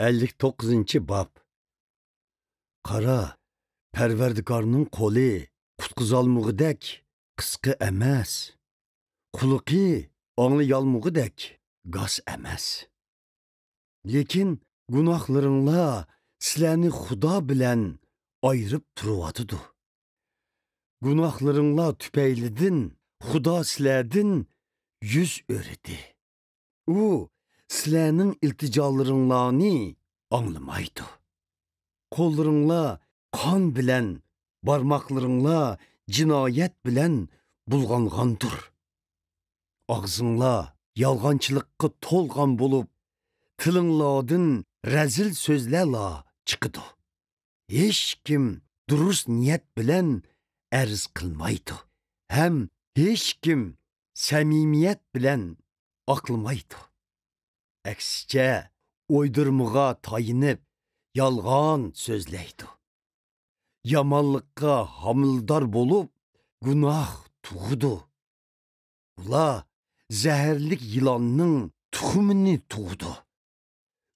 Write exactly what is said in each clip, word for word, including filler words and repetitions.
ئەللىك توققۇزىنچى باب. قارا، پەرۋەردىگارنىڭ قولى قۇتقۇزالمىغۇدەك قىسقا ئەمەس، قۇلىقى ئاڭلىيالمىغۇدەك گاس ئەمەس. لېكىن گۇناھلىرىڭلار سىلەرنى خۇدا بىلەن ئايرىپ تۇرۇۋاتىدۇ. گۇناھلىرىڭلار تۈپەيلىدىن خۇدا سىلەردىن يۈز ئۆرۈدى. ئۇ سىلەرنىڭ ئىلتىجالىرىڭلارنى ئاڭلىمايدۇ. قوللىرىڭلار قان بىلەن، بارماقلىرىڭلار جىنايەت بىلەن بۇلغانغاندۇر. ئاغزىڭلار يالغانچىلىققا تولغان بولۇپ، تىلىڭلاردىن رەزىل سۆزلەرلا چىقىدۇ. ھېچكىم دۇرۇس نىيەت بىلەن ئەرز قىلمايدۇ ھەم ھېچكىم سەمىمىيەت بىلەن ئاقلىمايدۇ. ئەكسىچە، ئويدۇرمىغا تايىنىپ، يالغان سۆزلەيدۇ. يامانلىققا ھامىلىدار بولۇپ، گۇناھ تۇغىدۇ. ئۇلار زەھەرلىك يىلاننىڭ تۇخۇمىنى تۇغىدۇ.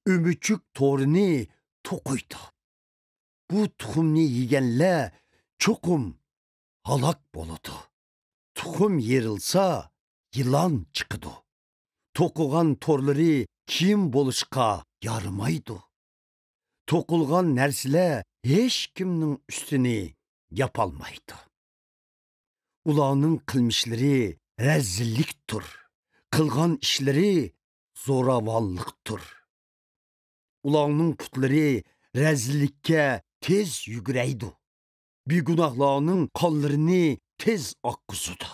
ئۆمۈچۈك تورىنى توقۇيدۇ. بۇ تۇخۇمنى يېگەنلەر چوقۇم ھالاك بولىدۇ. تۇخۇم يېرىلسا، يىلان چىقىدۇ. توقۇغان تورلىرى كىيىم بولۇشقا يارىمايدۇ. توقۇلغان نەرسىلەر ھېچكىمنىڭ ئۈستىنى ياپالمايدۇ. ئۇلارنىڭ قىلمىشلىرى رەزىللىكتۇر، قىلغان ئىشلىرى زوراۋانلىقتۇر. ئۇلارنىڭ پۇتلىرى رەزىللىككە تېز يۈگۈرەيدۇ. بىگۇناھلارنىڭ قانلىرىنى تېز ئاققۇزىدۇ.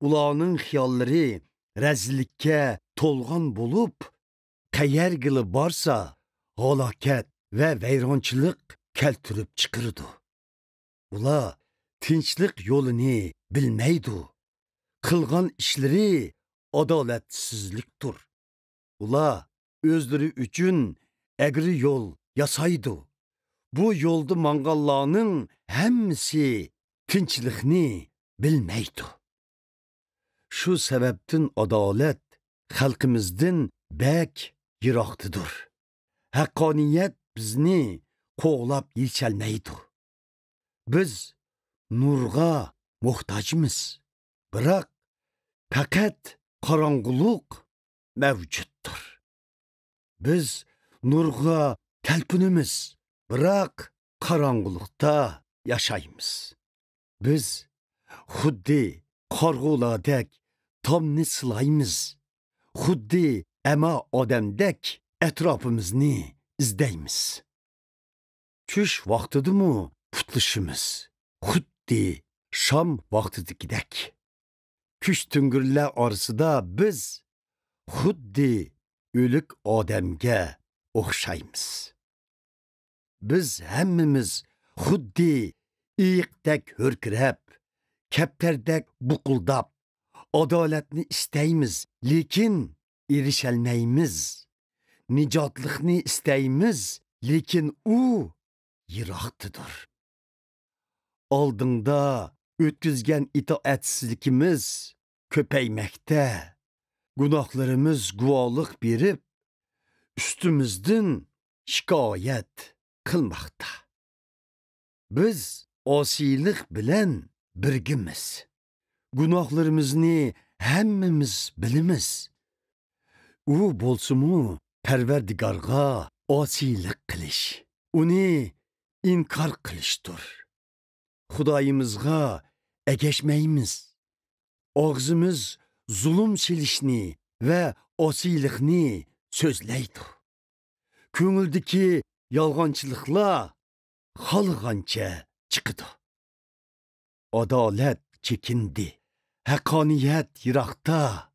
ئۇلارنىڭ خىياللىرى رەزىللىككە تولغان بولۇپ، قەيەرگىلا بارسا، ھالاكەت ۋە ۋەيرانچىلىق كەلتۈرۈپ چىقىرىدۇ. ئۇلار تىنچلىق يولىنى بىلمەيدۇ. قىلغان ئىشلىرى ئادالەتسىزلىكتۇر. ئۇلار ئۆزلىرى ئۈچۈن ئەگرى يول ياسايدۇ. بۇ يولدا ماڭغانلارنىڭ ھەممىسى تىنچلىقنى بىلمەيدۇ. شۇ سەۋەبتىن ئادالەت خەلقىمىزدىن بەك يىراقتىدۇر. ھەققانىيەت بىزنى قوغلاپ يېتىشەلمەيدۇ. بىز نۇرغا موھتاجمىز، بىراق پەقەت قاراڭغۇلۇق مەۋجۇتتۇر. بىز نۇرغا تەلپۈنىمىز، بىراق قاراڭغۇلۇقتا ياشايمىز. بىز خۇددى قارىغۇلاردەك تامنى سىلايمىز، خۇددى ئەما ئادەمدەك ئەتراپىمىزنى ئىزدەيمىز. چۈش ۋاقتىدىمۇ پۇتلىشىمىز، خۇددى شام ۋاقتىدىكىدەك. كۈچتۈڭگۈرلەر ئارىسىدا بىز خۇددى ئۆلۈك ئادەمگە ئوخشايمىز. بىز ھەممىمىز خۇددى ئېيىقتەك ھۆركىرەپ، كەپتەردەك بۇقۇلداپ، ئادالەتنى ئىستەيمىز، لېكىن ئېرىشەلمەيمىز. نىجاتلىقنى ئىستەيمىز، لېكىن ئۇ يىراقتىدۇر. ئالدىڭدا ئۆتكۈزگەن ئىتائەتسىزلىكىمىز كۆپەيمەكتە. گۇناھلىرىمىز گۇۋاھلىق بېرىپ، ئۈستىمىزدىن شىكايەت قىلماقتا. بىز ئاسىيلىق بىلەن بىرگىمىز. گۇناھلىرىمىزنى ھەممىمىز بىلىمىز. ئۇ بولسىمۇ پەرۋەردىگارغا ئاسىيلىق قىلىش، ئۇنى ئىنكار قىلىشتۇر. خۇدايىمىزغا ئەگەشمەيمىز. ئاغزىمىز زۇلۇم سېلىشنى ۋە ئاسىيلىقنى سۆزلەيدۇ. كۆڭۈلدىكى يالغانچىلىقلار خالىغانچە چىقىدۇ. ئادالەت چېكىندى. ھەققانىيەت يىراقتا.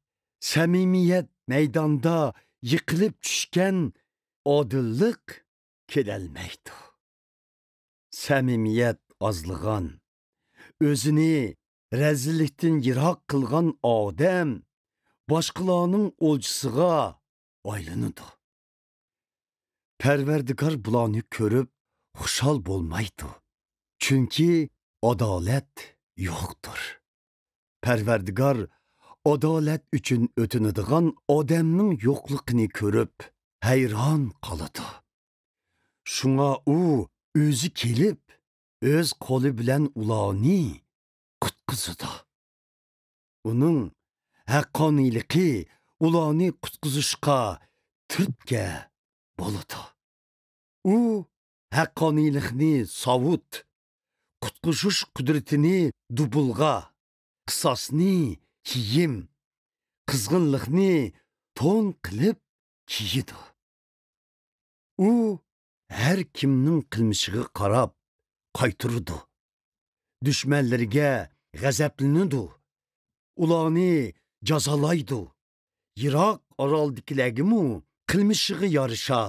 سەمىمىيەت مەيداندا يىقىلىپ چۈشكەن ئادىللىق كېلەلمەيدۇ. سەمىمىيەت ئازلىغان، ئۆزىنى رەزىللىكتىن يىراق قىلغان ئادەم باشقىلارنىڭ ئولجىسىغا ئايلىنىدۇ. پەرۋەردىگار بۇلارنى كۆرۈپ خۇشال بولمايدۇ، چۈنكى ئادالەت يوقتۇر. پەرۋەردىگار ئادالەت ئۈچۈن ئۆتۈنىدىغان ئادەمنىڭ يوقلۇقىنى كۆرۈپ، ھەيران قالىدۇ. شۇڭا ئۇ ئۆزى كېلىپ، ئۆز قولى بىلەن ئۇلارنى قۇتقۇزىدۇ. ئۇنىڭ ھەققانىيلىقى ئۇلارنى قۇتقۇزۇشقا تۈرتكە بولىدۇ. ئۇ ھەققانىيلىقنى ساۋۇت، قۇتقۇزۇش قۇدرىتىنى دۇبۇلغا، قىساسنى كىيىم، قىزغىنلىقنى تون قىلىپ كىيىدۇ. ئۇ ھەر كىمنىڭ قىلمىشىغا قاراپ قايتۇرىدۇ. دۈشمەنلىرىگە غەزەپلىنىدۇ. ئۇلارنى جازالايدۇ. يىراق ئارالدىكىلەرگىمۇ قىلمىشىغا يارىشا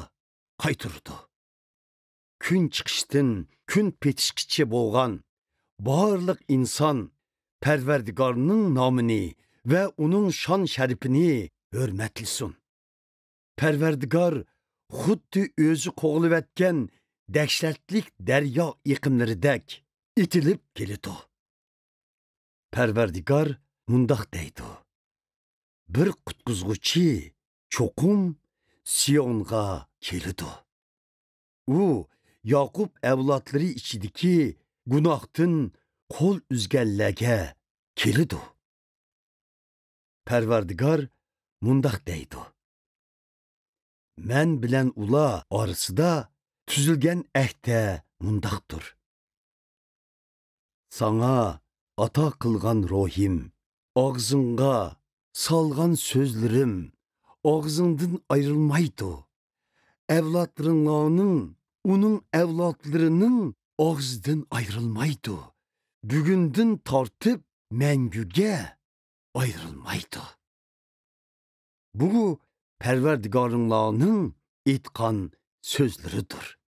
قايتۇرىدۇ. كۈن چىقىشتىن كۈن پېتىشقىچە بولغان بارلىق ئىنسان پەرۋەردىگارنىڭ نامىنى ۋە ئۇنىڭ شان-شەرىپىنى ھۆرمەتلىسۇن. پەرۋەردىگار خۇددى ئۆزى قوغلىۋەتكەن دەھشەتلىك دەريا ئېقىملىرىدەك ئېتىلىپ كېلىدۇ. پەرۋەردىگار مۇنداق دەيدۇ: بىر قۇتقۇزغۇچى چوقۇم سىيونغا كېلىدۇ. ئۇ ياقۇپ ئەۋلادلىرى ئىچىدىكى گۇناھتىن قول ئۈزگەنلەرگە كېلىدۇ. پەرۋەردىگار مۇنداق دەيدۇ: مەن بىلەن ئۇلار ئارىسىدا تۈزۈلگەن ئەھدە مۇنداقتۇر. ساڭا ئاتا قىلغان روھىم، ئاغزىڭغا سالغان سۆزلىرىم ئاغزىڭدىن ئايرىلمايدۇ. ئەۋلادلىرىڭلارنىڭ، ئۇنىڭ ئەۋلادلىرىنىڭ ئاغزىدىن ئايرىلمايدۇ. بۈگۈندىن تارتىپ مەڭگۈگە ئايرىلمايدۇ. بۇ پەرۋەردىگارىڭلارنىڭ ئېيتقان سۆزلىرىدۇر.